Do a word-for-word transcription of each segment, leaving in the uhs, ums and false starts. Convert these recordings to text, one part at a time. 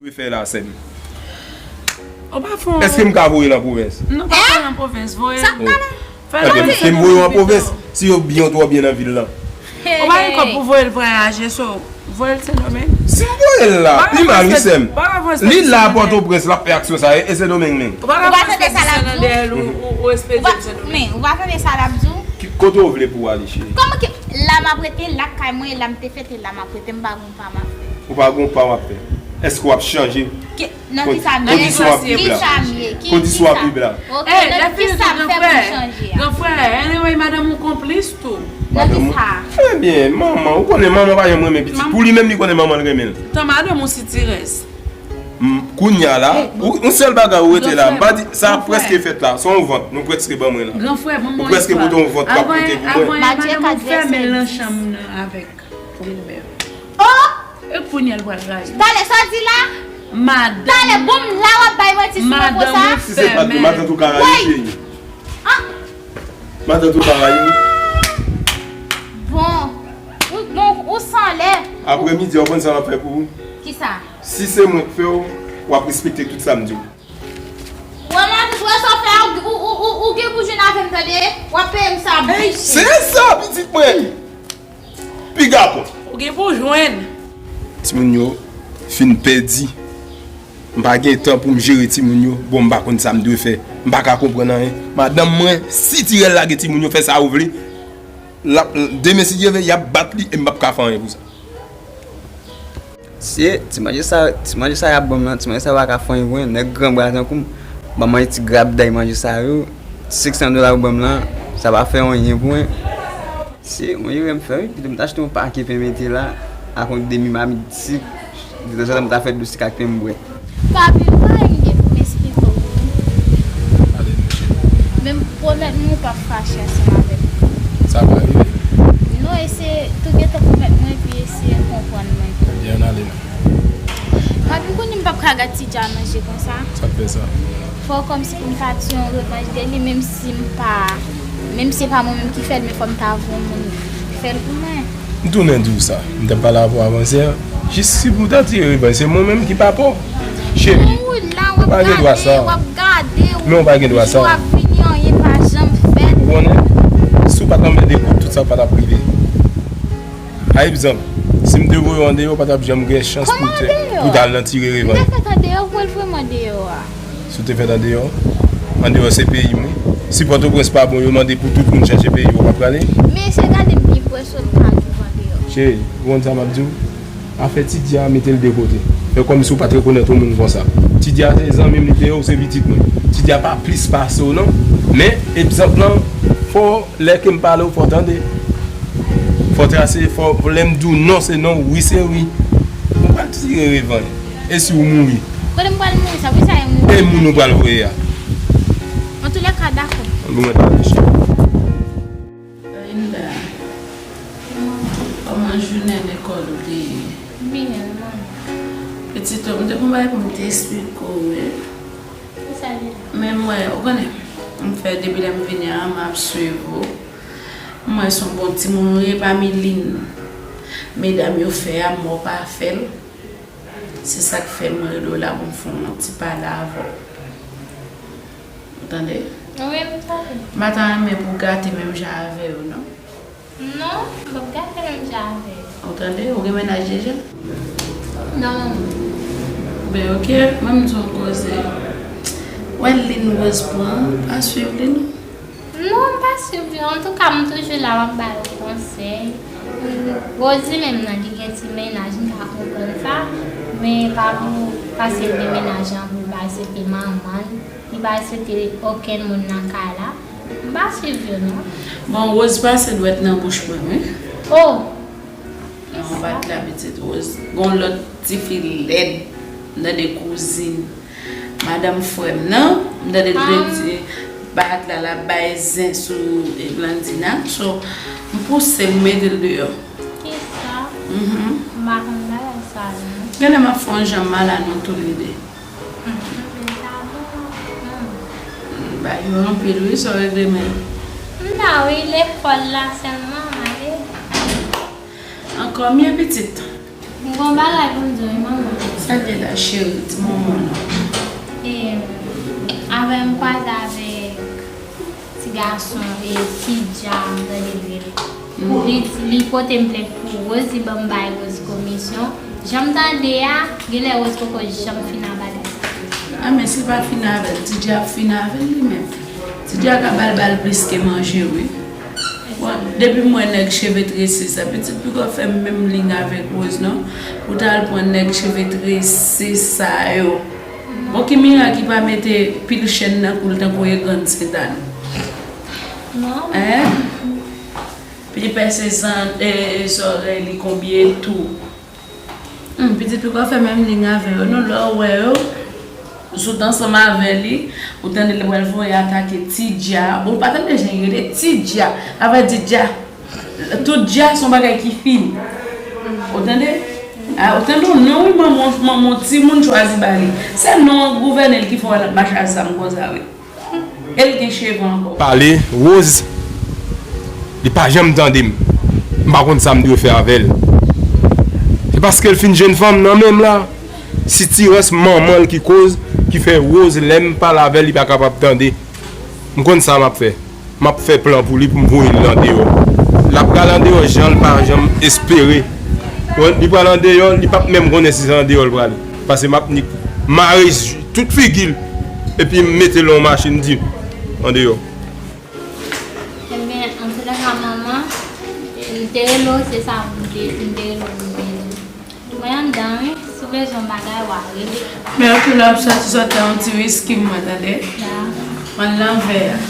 Ou fè la, sè m? Ou pa fè yon... Èske m ka voye l an pwovens? Non, pa voye l an pwovens, voye l. Fè l voye l. Ke m voye l an pwovens, si yo byen, ou twò byen nan vil lan. Ou pa gen kòb pou voye l vwayaje, so, voye l Sendomeng. Si m voye l la, pi mal, wi, sè m. Li la Pòtoprens, l ap fè aksyon sa, e Sendomeng li. Ou pa ka voye l nan dèyè l, ou, ou, ou espedye l Sendomeng. Men, ou pa tande sa l ap di w? Kote w vle pou w ale, cheri? Kòman ke la m ap rete, lakay mwen, e la m te fèt, e la m ap rete, m pa gon pa m ap fè. Ou pa gon pa w ap fè. Èske w ap chanje? Nan kisa m ye? Kondisyon w ap viv la. Kondisyon w ap viv la. Ok, nan kisa m fè pou m chanje a? Granfrè, anyway, madanm ou konplis tou. Nan kisa? Ebyen, manman, ou konnen manman pa janm renmen pitit. Pou li menm, li konnen manman l renmen l. Tan madanm ou sitirèz. Kounye a la, yon sèl bagay ou rete la, m pa di, sa prèske fèt la, se yon vant, nou prèske ban mwen la. Ou prèske pote yon vant w ap pote pou mwen. Madanm ou fèmen l nan chanm nan avèk Wilbert. Oh! E kounye a l pral rayi. Talè, sa w di la? Madanm. Talè, bon, m la w ap bay manti sou mwen konsa. Si se pa di matant ou ka rayi, cheri. Ah! Matant ou ka rayi. Bon. Ou, bon, ou san lè. Aprè midi, w konn sa m ap fè pou ou? Kisa? Si se mwen k fè w, w ap respekte tout sa m di w. Wè matant, wè sa w fè, ou, ou, ou, ou gen pou jwenn avè m, tande? W ap peye m sa byen chè. Se sa, pitit mwen! Piga pon. Ou gen pou jwenn. Timoun yo fin pèdi. M pa gen tan pou m jere timoun yo. Bon, m pa konn sa m dwe fè. M pa ka konprann anyen. Madanm mwen, sitirè l lage timoun yo, fè sa ou vle. L ap, demen si Dye vle, y ap bat li e m p ap ka fè anyen pou sa. Se ti manje sa, ti manje sa y ap ban m lan, ti manje sa yo pa ka fè anyen pou mwen, nèg gran bra tankou m, ban m yon ti grab day manje sa yo, senk san dola yo ban m lan, sa pa fè anyen pou mwen. Se yon erè m fè wi, pito m t achte yon pake pen mete la, ak yon demi mamit sik, detanzantan m ta fè dlo sik ak pen m bwè. Papi, m pa wè m gen pou m esplike w. Pale nou, cheri. Men pwomèt mwen ou p ap fache ansanm avèk mwen. Sa pa rive. Non, e se tou gentan pwomèt mwen epi eseye konprann mwen tou. Ebyen, ann ale non. Papi, m konnen m p ap ka gad Ti Dja manje konsa. Sa k fè sa? Fò kòmsi pou m ta tiye yon revanj de li, menm si m pa, menm si se pa mwen menm ki fè l, men fò m ta voye yon moun fè l pou mwen. M tounen di w sa. M t ap pale avè w avansyè. Jis si pou w ta tire revanj, se mwen menm ki pa pa w. Cheri, ou pa gen dwa sa. Men ou pa gen dwa sa. Ou konnen, si w pa t anmède pou tout sa pa t ap rive. Pa egzanp, si m te voye w andeyò, ou pa t ap janm gen chans pou w te, pou w t al nan tire revanj. M te fèt andeyò, pou l voye m andeyò a. Si w te fèt andeyò, andeyò se peyi m, wi. Si Pòtoprens pa bon, yo mande pou tout moun chanje peyi, ou pa prale? Men se gade m pi pwès ou ka viv andeyò. Cheri, ou konn sa m ap di w? Afè Ti Dja a, mete l de kote. Fè kòmsi w pa t rekonèt yon moun konsa. Ti Dja se zanmi m, li te ye, ou se pitit mwen. Ti Dja pa plis pase w non. Men, egzanp lan, fò lè ke m pale w, fò w tande. Fò w trase, fò lè m di w non se non, wi se wi. Ou pral tire revanj. E si w mouri? Kote m pral mouri sa? Poukisa e mouri? E moun ou pral voye a? Antoulèka, dakò. Bon, mwen pale cheri. Linda, kòman jounen lekòl ou te ye? Byen, manmi. Pitit, m te gon bagay pou m te esplike w, wi. Kisa l ye? Men mwen, ou konnen, m fè depi lè m vini an, m ap swiv ou. M wè se yon bon timoun ou ye pami lin medam yo fè a, m wè w pa fè l. Se sa k fè mwen rele w la pou m fè yon ti pale avè w. Ou tande? Wi, m tande. M pa ta renmen pou w gate menm jan avè yo, non. Non, m p ap gate menm jan avè yo. Ou tande? Ou gen mennaj deja? Non, manman. Ben, oke, ban m di w yon koze. Wè lin Rose pran an, pa swiv li, non. Non, m pa swiv li. Antouka, m toujou la, m ap ba yo konsèy. Rose li menm nan, li gen ti mennaj, m pa konprann sa. Men pa pou, paske l gen mennaj an, pou l pa aksepte manman l, li pa aksepte okenn moun nan kay la. M pa swiv yo, non. Bon, Rose pase dwèt nan bouch mwen, wi. Oh! Nan yon bat la, pitit Rose. Gon lòt tifi lèd, m tande kouzin madanm frè m nan, m tande l vle di bat la, l ap bay zen sou Blandina. So, m pouse l, m mete l deyò. Kisa? Mhm. M pa konn bagay sa, non. Genlè m ap fè yon jan m mal a nou toulede. Bagay yo anpil wi, sa w regle menm. M la wi, lekòl la sèlman, m ale. Ankò mye pitit. M gon bagay pou m di w, wi, manman. Sa l ye la, cheri? Di manman non. E, avè m kwaze avèk ti gason e Ti Dja, m tande di li, li pote m plent pou Rose, li ban m bay Rose komisyon. Jan m tande a, genlè Rose poko janm fin a bagay sa. A, men si l pa fin avè l, Ti Dja ap fin avè l li menm. Ti Dja ka ba l, ba l plis ke manje, wi. Bon, depi m wè nèg cheve trese sa, pitit poko fè menm liy avèk Rose non. Ou t al pran nèg cheve trese sa yo. Bon, ki mirak li pa mete pil chèn nan kou l tankou e grann Sentàn? Non. Hein? Li pèse zan, e, e, zòrèy li konbyen tou. Hmm, pitit poko fè menm liy avè yo non, lè w wè yo, sou t ansanm avè li, ou tande l pral voye atake Ti Dja. Bon, ou pa tande jan li rele Ti Dja. Avè di Dja. Tout Dja se yon bagay ki fini. Ou tande? A, ou tande yon non, wi, manman, manman, timoun chwazi ba li. Se non an k gouvène l ki fè w wè l ap mache ak zam konsa, wi. E l gen cheve ankò. Pale, Rose, li pa janm tande m. M pa konn sa m dwe fè avè l. Se paske l fin jwenn fanm nan men m la. Sitirans manman l ki koz, ki fè Rose, lè m pale avè l, li pa kapab tande. M konn sa m ap fè. M ap fè plan pou li pou m voye l andeyò. L ap pral andeyò jan l pa janm espere. Bon, li pral andeyò, li p ap menm konnen si se andeyò l prale. Paske m ap nik mare tout figi l, epi m mete l nan yon machin di andeyò. Ebyen, antoulèka, manman, m te rele w, se sa m te, m te rele w pou m te di. Mwen anndan, wi, si w bezwen yon bagay, w a rele. Men anpil w ap soti, soti yon ti wiski mwen, tande? Mwen nan vè a.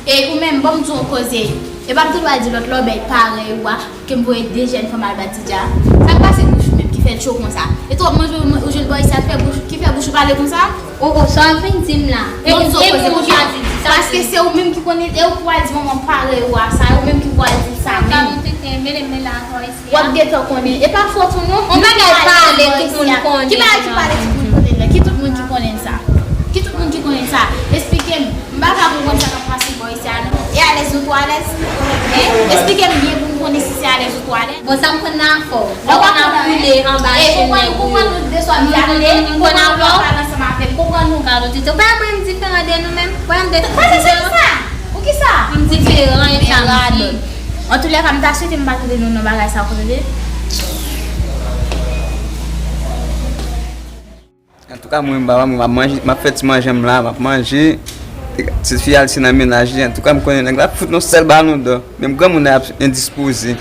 E ou menm, ban m di w yon koze. E pa m te dwe di lòt lòbèy parèy ou a, ke m voye de jèn fanm al ba Ti Dja. Sa k pase bouch ou menm ki fè l cho konsa? E twòp manje ou jwenn bò isi a ki fè bouch, ki fè bouch ou pale konsa? Ou, ou, sa w ap vin di m la? E, e pou ou chwazi di sa? Paske se ou menm ki konnen, e ou pou al di manman parèy ou a sa, e ou menm ki pou al di l sa menm. Gad yon tenten, mele m la avè w isi a. W ap gentan konnen. E pa fòt ou non. Yon bagay pale, tout moun konnen. Ki bagay ki pale, tout moun konnen l la? Ki tout moun ki konnen l sa? Ki tout moun ki konnen l sa? Esplike m. M pa ka konprann sa k ap pase bò isi a non. E alèz nou twò alèz? Hein? Esplike m byen pou m konnen si se alèz ou twò alèz. Bon, sa m konn nan afè w. Ou konn ap boule anba chenèg ou yo. Konprann nou de swa m di a tande. M konn avè w. Pale ansanm avè m. Konprann nou. Gad yon tenten. Ou pa wè m diferan de nou menm? Wè m de diferan. Poukisa? Poukisa? M diferan e sa radòt. Antoulèka, m ta swete m pa tande nou nan bagay sa, ou tande? Antouka, mwen, m pa, m ap manje, m ap fè ti manje m la, m ap manje. Ti fi al si nan mennaj li, antouka, m konnen nèg la ap fout nou sèl balon dò. Menm granmoun nan ap endispoze.